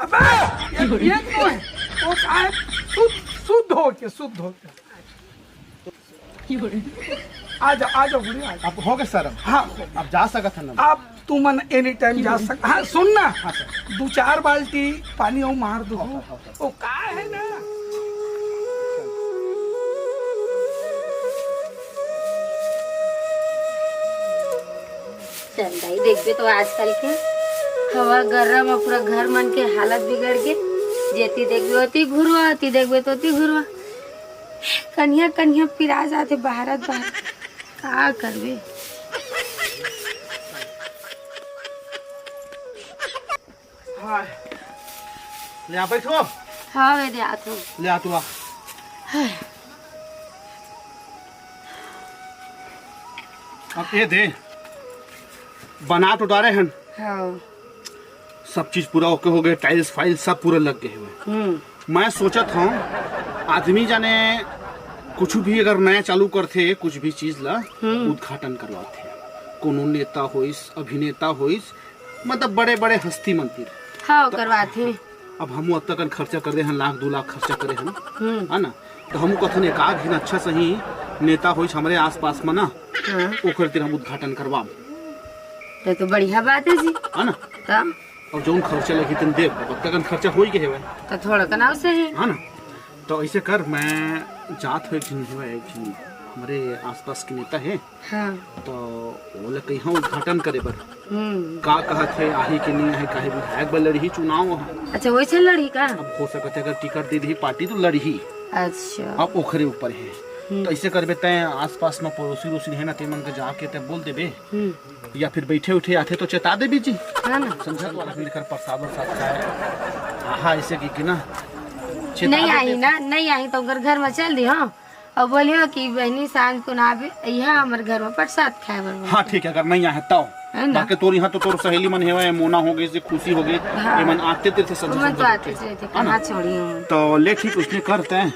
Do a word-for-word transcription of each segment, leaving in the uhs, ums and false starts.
अबे, ये, ये तो है। वो का है? शुद्ध, शुद्ध होके, शुद्ध होके। आ जाओ, आ जाओ, बुढ़िया, आ जाओ। अब हो गए शर्म? हाँ, हो गए। अब जा सकत हन ना? अब तुमन एनी टाइम जा सक। हाँ, सुन ना, हाँ, सर। दू चार बाल्टी पानी अउ मार दो। हाँ, हाँ, हाँ, सर। वो का है ना? चल दाई, देखबे तो आजकल के हवा गर्रा म पूरा घर मन के हालत बिगड़ गे। जेती देखबे ओती घुरवा, ओती देखबे तो ओती घुरवा। कनिहा कनिहा पिरा जाथे बहारत बहारत। का करबे? हाँ। ले आ, बैठो। हाँ, मैं दे आत हूँ। ले आ, तू आ। अब ये दे, बना तो डारे हन। हाँ। सब चीज पूरा ओके हो गए, टाइल्स फाइल्स सब पूरा लग गए हुए। हम्म। मैं सोचत हूँ, आदमी जाने कुछ भी अगर नया चालू करथे, कुछ भी चीज ला हम्म। उद्घाटन करवाथे, कोनो नेता होइस, अभिनेता होइस, मतलब बड़े बड़े हस्ती मन तीर। हाँ, त करवाथे। अब हमू अतकन खर्चा कर दे हन, लाख दू लाख खर्चा करे हन, हम्म। है ना? तो हमू कथन एक आध दिन अच्छा सही नेता होइस हमरे आसपास में ना, हाँ। ओकर तीर हम उद्घाटन करवाब। तो, तो बढ़िया बात है जी। है ना? तब? और जौन खर्चा लगी तेन देब, अब अतकन खर्चा हो ही गए हवे। तो थोड़ा कनाव से है। है ना? तो ऐसे कर, मैं जात हो एक झिन हवे, एक झिन हमरे आसपास के नेता है, हाँ। तो ओला कहिया उद्घाटन करे बर। हम्म। का कहत हे, आही कि नहीं आही, काहे विधायक बर लड़ही चुनाव ह। अच्छा, वैसे लड़ही का? अब हो सकत है अगर टिकट दे दही पार्टी तो लड़ही। अच्छा। अब ओखरे ऊपर है। हम्म। तो ऐसे करबे, तय आसपास में पड़ोसी वड़ोसी है ना, ते मन के जाके तय बोल देबे। हम्म। या फिर बैठे उठे आथे तो चेता देबे जी। हाँ ना। समझा तो वाला लेकर प्रसाद वरसाद खाए। आहा, ऐसे की, की ना चेता नहीं देबे। आई ना, नहीं आई तो ओकर घर में चल दी, हाँ। और बोलियो कि बहनी सांझ को ना आवे, यहाँ हमर घर में प्रसाद खाए बर बोल। हाँ, ठीक है, अगर नहीं आहे तब। है ना? बाकी तोर यहाँ तो तोर सहेली मन हेवय, मोना हो गई, से खुशी हो गई, हाँ। ये मन आते तेरे से संझा ओमन तो संझा आते होके। थे, थे, है ना? कहाँ छोड़ी हूँ। तो ले ठीक उसने करते हैं,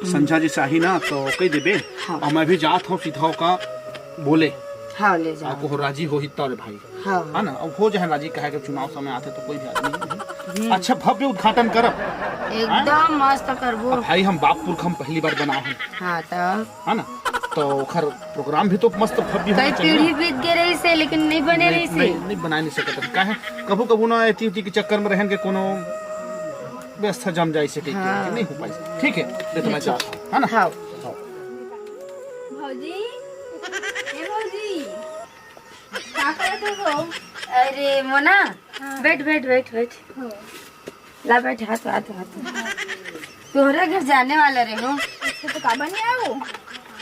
संझा जी से आही ना, तो कह देबे, हाँ। और मैं भी जात हूँ सीधा का बोले। हाँ, ले जाओ। आपको हो राजी हो ही तब रे भाई। हाँ। है ना? अब हो जाए राजी, कहे के चुनाव समय आते तो कोई भी आदमी नहीं। हम्म। अच्छा भव्य उद्घाटन करब। एकदम हाँ? मस्त करबो। अब भाई हम बाप पुरख हम पहली बार बनाए हैं। हाँ, तब। है ना? तो ओखर प्रोग्राम भी तो मस्त भव्य कई होना चाहिए। पीढ़ी बीत गे रही से, लेकिन नहीं बने नहीं, रही से। नहीं, नहीं बनाए नहीं सकत। काहे? कभू कभू ना एती उती के चक्कर में रहन के कोनो व्यवस्था जम जाए से कहीं के, हाँ। नहीं हो पाए। ठीक है, ले तो मैं जाता हूँ, है ना? हाँ। भौजी, ए भौजी, का करत हो? अरे मोना, हाँ। बैठ, बैठ, बैठ, बैठ। हाँ। ला बैठ, हाथ, हाथ, हाथ। तोहरे घर जाने वाला रहे हो। अच्छा, तो काबर नहीं आए वो?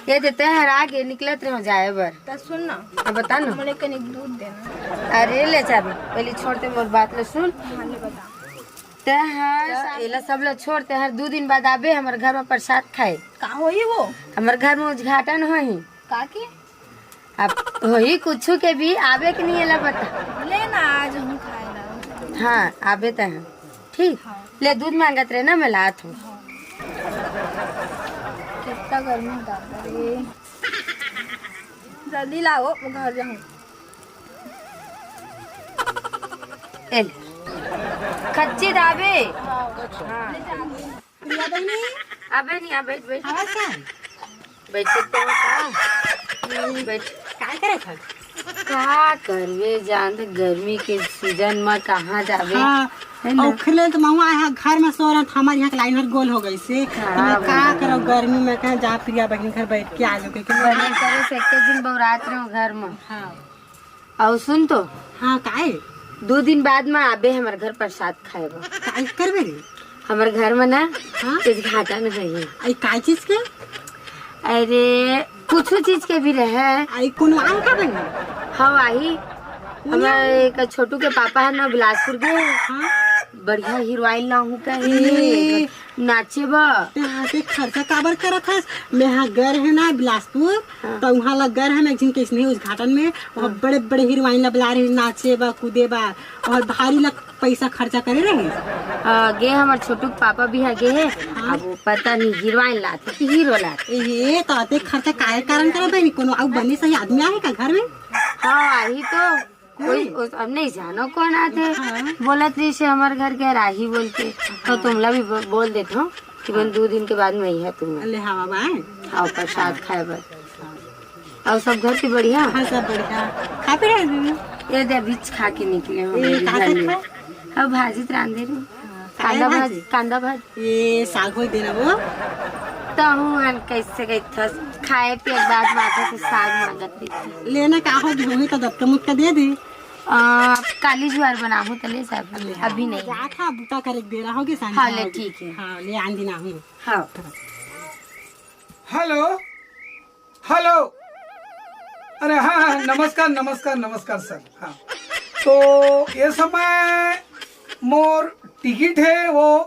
ये देते हैं, हर आगे निकलत रहे हो जाए बर। तो सुन ना। हाँ, बता ना। मोले कनिक दूध देना। अरे ले चाबी, पहले छोड़ते मोर बात ले सुन। हाँ, ले बता। ते हर एला सब ला छोड़ते हर दू दिन बाद आबे हमर घर में प्रसाद खाए। का होही वो? हमर घर में उद्घाटन होही। का के? अब होही कुछु के भी आबे के नहीं, एला बता। ले ना, आज हम खाए ला। हाँ, आबे त हम। ठीक? हाँ। ले, दूध मांगत रहे ना, मैं लात हूँ। हाँ। कितना गर्मी दादा रे। जल्दी लाओ, मैं घर जाऊँ। ए ले। कच्ची दाबे। हाँ। प्रिया बहिनी। अबे नहीं, आ, बैठ, बैठ। आवाज क्या है? बैठ सकते हो का? बैठ। काय करे था? का करबे जान, गर्मी के सीजन में कहाँ जाबे? हाँ, है ना? ओखले तो महुआ है, घर में सो रहा था, हमारे यहाँ के लाइन हर गोल हो गई से। हाँ, तो मैं का बोल करो, गर्मी में कहाँ जा, प्रिया बहन घर बैठ के आ जाओ, क्योंकि बढ़िया करे से एक दिन बौरात रहो घर में। हाँ। अउ सुन तो। हाँ, काहे? दू दिन बाद में आबे हमर घर प्रसाद खाए बर। काहे करबे रे? हमर घर में ना हाँ? उद्घाटन होही। आई, काय चीज के? अरे, कुछ चीज के भी रहे। आई, कोनो आए का बनी? हाँ, आही। कोन हमर आए? एक छोटू के पापा है ना, बिलासपुर के। हाँ? बढ़िया हीरोइन लाहूं कहे। ए, नाचे बा। ते हाथे खर्चा काबर करत हस? मैं हा गर है ना बिलासपुर, हाँ। तो वहाँ ला गर है, मैं एक झिन के इसने उद्घाटन में, वहाँ हाँ। बड़े बड़े हीरोइन ला बुला रहे, नाचे बा, कूदे बा, और भारी ला पैसा खर्चा करे रहे। आ, गे हमर छोटू के पापा भी हा गे है। हाँ। अब वो पता नहीं हीरोइन लात है कि हीरो लात है। ए, तो आते खर्चा काहे कारण करत है? कोनो अउ बने सही आदमी आहे का घर में? हाँ, आही तो। कोई उस, अब नहीं जानो कौन आथे। हाँ। बोलत रहिस हे हमर घर के राही बोल के, तो तुमला भी ब-, बोल देत हूँ कि बन दो दिन के बाद में ही है तुम। ले हवा बाय। हाँ, प्रसाद खाए बर। और सब घर के बढ़िया? हाँ, सब बढ़िया। खा पी रहे दीदी? ये दे, अभी खा के निकले हो ए, मेरी का जान। खाए? अब भाजी त रांधे रहे। कांदा भाजी, कांदा भाजी। ये साग होई देना वो। तहु हन कैसे कैथस, खाए पिए के बाद माथे से साग मांगत रही। लेना का हो, गेहूं तो दत्त मुक्त दे दी। आ, काली जुआर बनाहूं त ले जाब, अभी नहीं। जा खा, बूता करे के बेरा होगे, सांझ हाँ, ले, होगे। ठीक है। हाँ, ले आन दिन आहूं। हाँ। Hello, hello. अरे हाँ, हाँ, नमस्कार, नमस्कार, नमस्कार सर। हाँ, तो ये समय मोर टिकट है, वो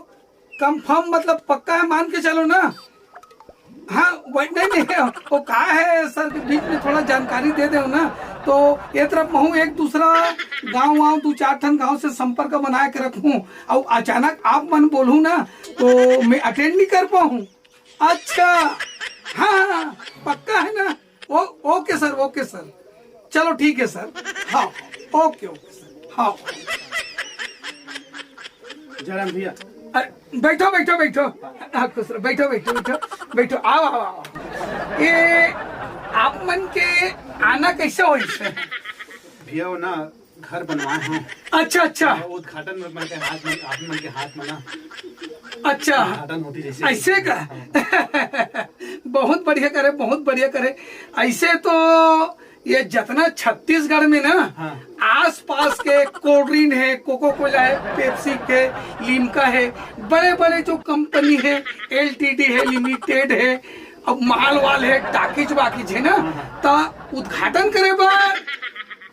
कंफर्म, मतलब पक्का है, मान के चलो ना। हाँ, वही, नहीं, नहीं, वो का है सर के बीच में थोड़ा जानकारी दे दो ना, तो ये तरफ महूँ एक दूसरा गांव वांव, दू चार ठन गांव से संपर्क बना के रखूँ, और अचानक आप मन बोलूँ ना, तो मैं अटेंड नहीं कर पाऊँ। अच्छा, हाँ, हाँ, हाँ, पक्का है ना? ओ, ओके सर, ओके सर, चलो ठीक है सर। हाँ, ओके, ओके सर, हाँ। जयराम भैया। अरे, बैठो, बैठो, बैठो। हाँ, खुश रहो, बैठो, बैठो, बैठो, बैठो, आओ, आओ, आओ। ये आप मन के आना कैसे होइस? भैया, वो ना घर बनवाए हूँ। अच्छा, अच्छा। वो उद्घाटन में मन के हाथ में, आप मन के हाथ में ना अच्छा। उद्घाटन होती जैसे। ऐसे का? हाँ। बहुत बढ़िया करे, बहुत बढ़िया करे। ऐसे तो ये जितना छत्तीसगढ़ में ना हाँ। आसपास के कोल्ड ड्रिंक है, कोको कोला है, पेप्सी है, लिम्का है, बड़े बड़े जो कंपनी है, एलटीडी है, लिमिटेड है, अब माल वाल है, टाकीज वाकीज है ना, हाँ, हाँ। त उद्घाटन करे बर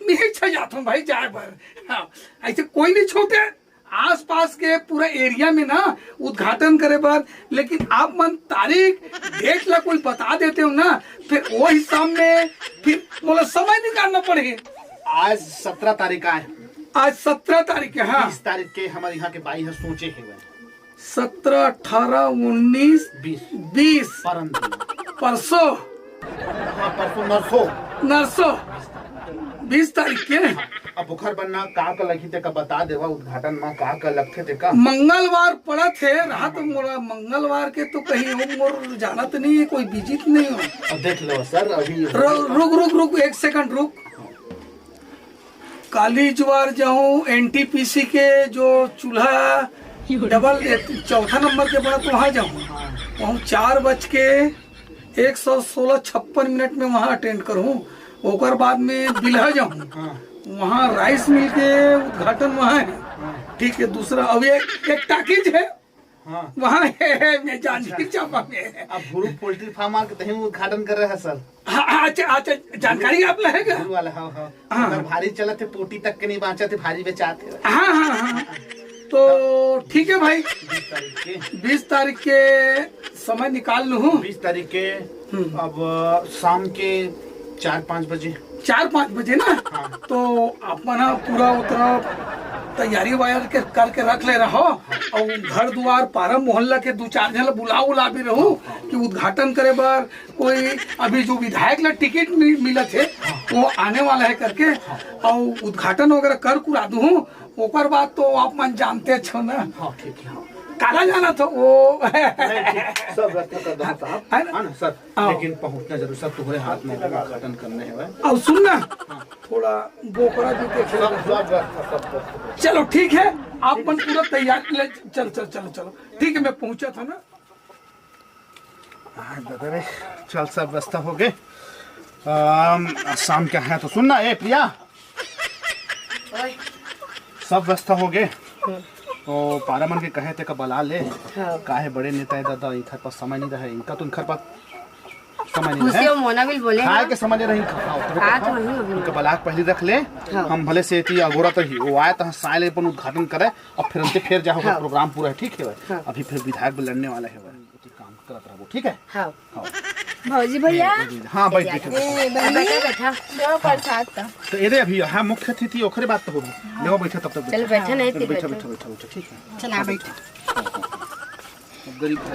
नहीं इच्छा जात हूँ भाई जाए बर। हाँ, ऐसे कोई नहीं छूटे आसपास के पूरा एरिया में ना उद्घाटन करे बर, लेकिन आप मन तारीख डेट ला कोई बता देते हो ना, फिर वो हिसाब में फिर मोला समय निकालना पड़े। आज सत्रह तारीख आय। आज सत्रह तारीख है, हाँ। बीस तारीख के हमारे यहाँ के बाई ह सोचे हे। सत्रह, अठारह, उन्नीस, बीस। बीस। परम दिन। परसों। हाँ, परसों नरसों। नरसों। बीस तारीख के। अब ओखर बर ना का का लगही तेका बता देवा, उद्घाटन मा का का लगथे तेका। मंगलवार पड़त हे, रात मोला मंगलवार के तो कहीं हो मोर जानत नहीं है, कोई बिजी तो नहीं हो। अब देख लो सर, अभी रु-, रुक, रुक, रुक, एक सेकंड रुक। काली जुआर जाऊँ, एनटीपीसी के जो चूल्हा डबल, चौथा नंबर के बनत, वहाँ जाऊँ। वहाँ चार बज के एक सौ सोलह छप्पन मिनट में वहाँ अटेंड करूँ। ओकर बाद में बिल्हा जाऊँ, हाँ। वहाँ राइस मिल के उद्घाटन वहाँ है। हाँ। ठीक है, दूसरा अब एक, एक टाकीज है, हाँ। वहाँ है, है, मैं जांजगीर चांपा में है। अब गुरु पोल्ट्री फार्म आके तहीं उद्घाटन कर रहे हैं सर। हाँ, हाँ, अच्छा, अच्छा, जानकारी आप ला है का? गुरु वाला, हाँ, हाँ। हाँ। अगर भारी चलत हे, पोटी तक के नहीं बांचत हे, भारी बेचात हे। हाँ, हाँ, हाँ। तो ठीक है भाई, बीस तारीख के। बीस तारीख के समय निकाल लूँ। बीस तारीख के हम्म। अब शाम के चार पाँच बजे। चार पाँच बजे ना? हाँ। तो आप मन ह पूरा उतना तैयारी वायर के करके रख ले रहो, और घर दुआर पारा मोहल्ला के दू चार झन ला बुला उला भी रहू कि उद्घाटन करे बर कोई अभी जो विधायक ला टिकट मि-, मिलत हे, वो आने वाला है करके, और उद्घाटन वगैरह कर कुरा दूँ। ओकर बाद तो आप मन जानते छो ना। हाँ, ठीक है, हाँ। काला जाना था वो। नहीं, ठीक, सब व्यवस्था कर दो साहब, है ना? है ना सर? हाँ। लेकिन पहुँचना जरूर सर, तुम्हारे हाथ में उद्घाटन करने हैं। और सुन ना, हाँ। थोड़ा बोकरा भी देख लो। सब, सब व्यवस्था, सब व्यवस्था। चलो ठीक है, आप मन पूरा तैयार ले, चल, चल, चलो, चलो। ठीक है, मैं पहुँचा था ना। हाँ, दादा रे, चल, सब व्यवस्था हो गए। अम, शाम के है तो सुन ना, ए प्रिया, ओए। सब व्यवस्था हो गए। हम्म। तो पारा मन के कहे तेका बला ले। हाँ। काहे बड़े नेता है दादा, इनकर पास समय नहीं रहे, इनका तो इनकर पास समय नहीं खुशी रहे। और मोना भी बोले खाए हैं। के समय नहीं रहे, इनका खाओ, तो हाँ, खाओ। तो वही अभी इनका बला के पहले रख ले। हाँ। हम भले से एती अगोरा तो ही, वो आए तो साय ले अपन उद्घाटन करे, अब फिर उनके फिर जाओ, हाँ। प्रोग्राम पूरा है, ठीक है भाई? हाँ। अभी फिर विधायक भी लड़ने वाला है भाई। काम करत रहबो, ठीक है? हाँ। हाँ। भौजी भैया। हाँ, बैठ, बैठ, बैठ। ए, बहिनी। बैठा, बैठा। दो प्रसाद तो। तो ये दे अभी, हाँ, मुख्य अतिथि ओकरे बात तो होगी। हाँ। लेवा बैठा तब तक चलो, बैठा। बैठा नहीं, चलो, फिर बैठा, बैठा। बैठा, बैठा, ठीक है। चला, बैठा। अब गरीब है,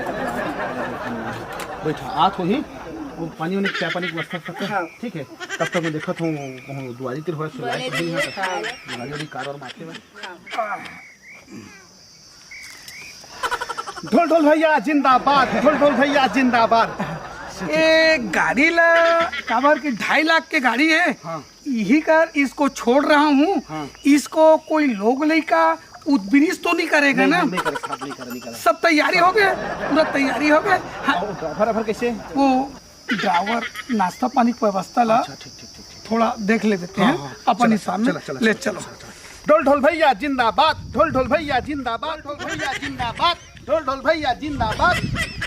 बैठा, आत होही। वो पानी वानी, चाय पानी की व्यवस्था करते हैं। हाँ। ठीक है, तब तक मैं देखत हूँ, वहाँ दुआरी तिर होए, सुनाई बोले तो नहीं जी। है, हाँ। गाड़ी वाड़ी कार और मारते हुए। हाँ। ढोल ढोल भैया जिंदाबाद, ढोल ढोल भैया जिंदाबाद। ए गाड़ी ला, काबर के ढाई लाख के गाड़ी है। हाँ। यही कर, इसको छोड़ रहा हूँ। हाँ। इसको कोई लोग लइका उदबिरिस तो नहीं करेगा नहीं, ना? नहीं, नहीं करे साहब, नहीं करे, नहीं करे। सब तैयारी हो गए, पूरा तैयारी हो गए। हाँ। और ड्राइवर, ड्राइवर कैसे? वो ड्राइवर नाश्ता पानी की व्यवस्था ला अच्छा, ठीक, ठीक, ठीक, ठीक। थोड़ा देख ले देते हाँ, हैं हाँ, अपन चला, हिसाब में। चला, चला, ले चला, चलो। चला, चला। ढोल ढोल भैया जिंदाबाद, ढोल ढोल भैया जिंदाबाद, ढोल भैया जिंदाबाद, ढोल ढोल भैया जिंदाबाद,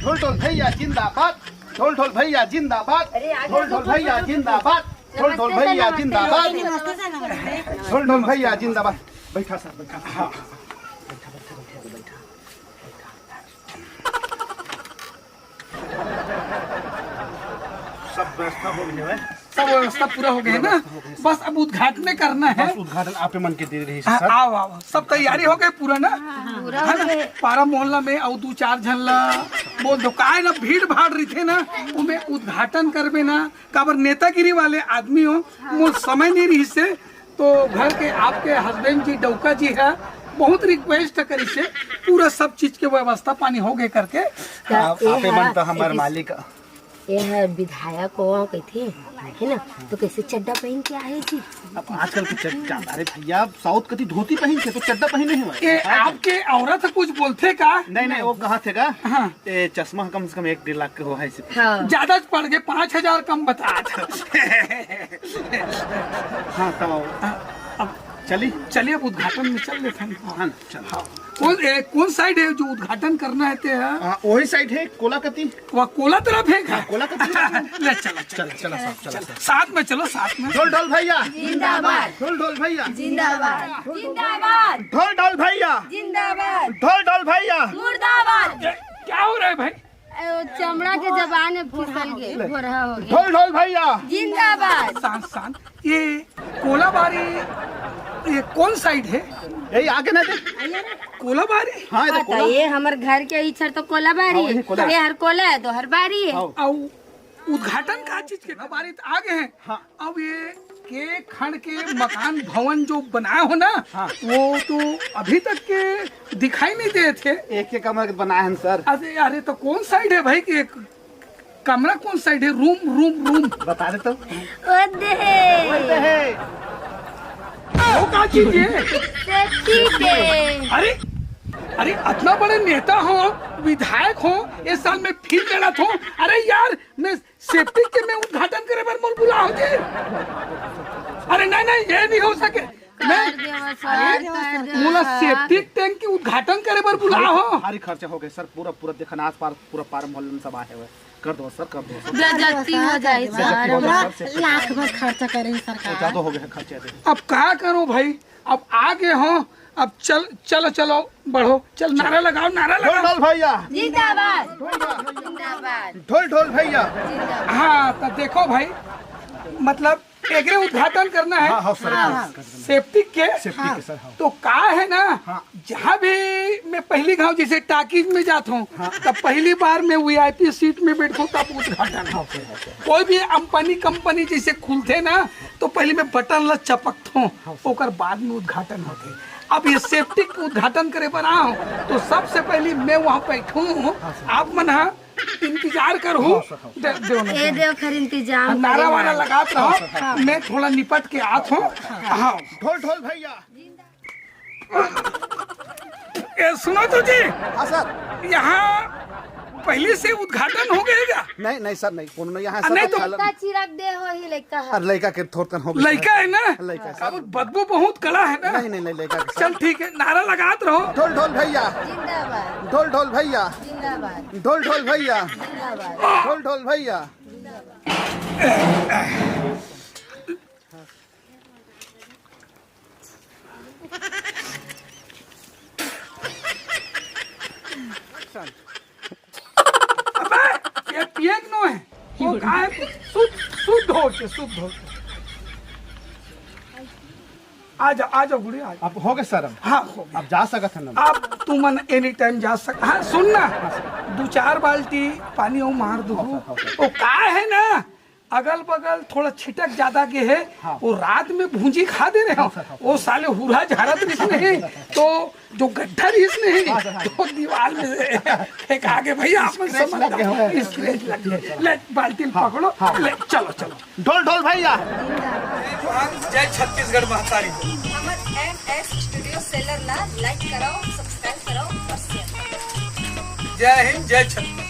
ढोल ढोल भैया जिंदाबाद, ढोल ढोल भैया जिंदाबाद, अरे, आ ढोल ढोल भैया जिंदाबाद, ढोल ढोल नमस्ते भैया सर, नमस्ते, जिंदाबाद। नमस्ते, नमस्ते। ढोल ढोल भैया जिंदाबाद। बैठा सर, बैठा। हाँ, हाँ, हाँ। बैठा, बैठा, बैठा, बैठा, बैठा। सब व्यवस्था हो गई है। सब व्यवस्था पूरा हो गया है ना? व्यवस्था हो गई, सर। बस अब उद्घाटन करना है। बस उद्घाटन आप मन के दे रही है, हाँ, सर। आओ, आओ, सब तैयारी हो गई पूरा ना? हाँ, पूरा है हो ना? गए। पारा मोहल्ला में अउ दू चार झन ला बोल दो, काय ना भीड़ भाड़ रहिथे ना, उमे उद्घाटन करबे ना, काबर नेतागिरी वाले आदमी हो, मोर समय नहीं रहिसे, तो घर के आपके हस्बैंड जी डौका जी है, बहुत रिक्वेस्ट करिसे, पूरा सब चीज के व्यवस्था पानी हो गए करके। त आप, ए आपे हा, मन तो हमार ए मालिक। ए हा विधायक हो कहिथे, है ना? तो कैसे चड्डा पहन के आए जी? अब आजकल के चड्डा, अरे भैया, साउथ कती धोती पहनथे, तो चड्डा पहने ही हुआ। ए, आपके औरत कुछ बोलथे का? नहीं, नहीं, वो कहा थे का? हाँ। ए, चश्मा कम से कम एक डेढ़ लाख के हो है इसे। हाँ। ज्यादा पड़ गए, पाँच हजार कम बता। हाँ, तब आओ। हाँ, अब चली। चलिए, अब उद्घाटन में चल लेते हैं। हाँ, चल। हाँ। कौन, ए, कौन साइड है जो उद्घाटन करना है ते है? हाँ, वही साइड है, कोला कती। वह कोला तरफ है का? हाँ, कोला कती। ले, चलो, चलो, चलो, साहब, चलो, चलो। साथ में चलो, साथ में। ढोल ढोल भैया। जिंदाबाद। ढोल ढोल भैया। जिंदाबाद। जिंदाबाद। ढोल ढोल भैया। जिंदाबाद। ढोल ढोल भैया। मुर्दाबाद। ए, क्या हो रहा है भाई? ए, वो चमड़ा के जबान में फिसल गए, भोरहा हो गए। ढोल ढोल भैया। जिंदाबाद। शांत, शांत। ये कोलाबारी, ये कौन साइड है? यही आगे ना दे। कोलाबारी? हाँ, ये तो हाँ, तो कोला। ये हमर घर के इछर तो कोलाबारी हाँ, है। वही कोला। ये हर कोला है, तो हर बारी है। हाँ। अउ उद्घाटन का चीज के? कोलाबारी तो आगे है। हाँ। अब ये के खंड के मकान भवन जो बनाए हो ना, हाँ। वो तो अभी तक के दिखाई नहीं दे थे। एक एक कमरा के बनाए हैं सर। अरे, अरे, तो कौन साइड है भाई? एक कमरा कौन साइड है? Room, room, room. बता दे तो। ओ दे। ओ दे। वो का चीज है? सेफ्टी के। अरे, अरे, इतना बड़े नेता हो, विधायक हो, इस साल में फिर लड़त हो। अरे यार, मैं सेप्टिक के मैं उद्घाटन करे बर मोल बुला होथे। अरे नहीं, नहीं, ये नहीं हो सके। मैं कर देवा सर, कर देवा मोला सर। सेप्टिक टैंक के उद्घाटन करे बर बुला हो। भारी खर्चा हो गए सर, पूरा, पूरा देखन आस पास पूरा पार मोहल्ला में सब आए हुए। कर दो सर, कर दो सर। बेइज्जती हो जाए बेइज्जती सर। हो जाए सर, सेप्टिक लाख भर खर्चा करे सरकार। ज्यादा हो गया खर्चा दे। अब का करो भाई, अब आगे हो, अब चल, चलो, चलो, बढ़ो, चल, नारा लगाओ, नारा ढोल लगाओ। ढोल भैया। जिंदाबाद। ढोल ढोल। जिंदाबाद। ढोल ढोल भैया। जिंदाबाद। हाँ, तो देखो भाई, मतलब एकरे उद्घाटन करना है। हाँ, हाँ, सर, हाँ, हाँ। सेप्टिक के। सेप्टिक के, सर, हाँ। तो का है ना, हाँ। जहाँ भी मैं पहली घाव जैसे टाकीज में जात हूँ, हाँ। तब पहली बार मैं वीआईपी सीट में बैठूँ, तब उद्घाटन हो। हाँ, सर, हाँ, सर। कोई भी अंबानी कंपनी जैसे खुलथे ना, तो पहले मैं बटन ला चपकथों, हाँ, सर। ओकर बाद में उद्घाटन होथे। अब ये सेप्टिक के उद्घाटन करे बर आए हों, तो सबसे पहले मैं वहाँ बैठूँ, हाँ, सर। आप मन हा इंतजार करहू। हाँ, सर, हाँ। दे, देव ना। ए देव, फिर इंतजाम हाँ, नारा करे वारा वाला। लगात रहो, हाँ, सर, हाँ। मैं थोड़ा निपट के आत हों। हाँ। ढोल ढोल भैया। ए, सुनो तो जी। हाँ सर। यहाँ पहले से उद्घाटन हो गए क्या? नहीं, नहीं सर, नहीं, कोनो नहीं, यहाँ आ, सब नहीं तो अच्छा लग- लइका चिरक दे हो ही लइका है। अरे लइका के थोड़कन हो गए लइका सर। है ना? लइका है सर। अब बदबू बहुत कड़ा है ना? नहीं, नहीं, नहीं, लइका के सर। चल ठीक है, नारा लगात रहो। ढोल ढोल भैया। जिंदाबाद। ढोल ढोल भैया। जिंदाबाद। ढोल ढोल भैया। जिंदाबाद। ढोल ढोल भैया। अबे, ये पिए के नो है। वो का है? शुद्ध, शुद्ध होके, शुद्ध होके। आ जाओ, आ जाओ गुड़िया, आ जाओ। अब हो गए शर्म? हाँ, हो गए। अब जा सकत हन। अब तुमन एनी टाइम जा सक। हाँ, सुन ना, दू चार बाल्टी पानी अउ मार दो। हाँ, हाँ, हाँ। वो का है ना, अगल बगल थोड़ा छिटक ज्यादा के है, हाँ। वो रात में भूंजी खा दे रहे हो, हाँ, सर, हाँ, सर। वो साले हुरा झारत रिहिस नहीं, तो जो गड्ढा रिहिस नहीं, हाँ, सर, हाँ। तो दीवार में फेंका के भैया, अपन scratch समझ लग गया है। Scratch लग गया। ले, बाल्टी हाँ, पकड़ो, हाँ। ले, चलो, चलो। ढोल, ढोल भैया। जय छत्तीसगढ़ महतारी। हमर एम एस स्टूडियो सेलर ला like कराओ, subscribe कराओ और share कराओ। जय हिंद, जय छत्तीसगढ़।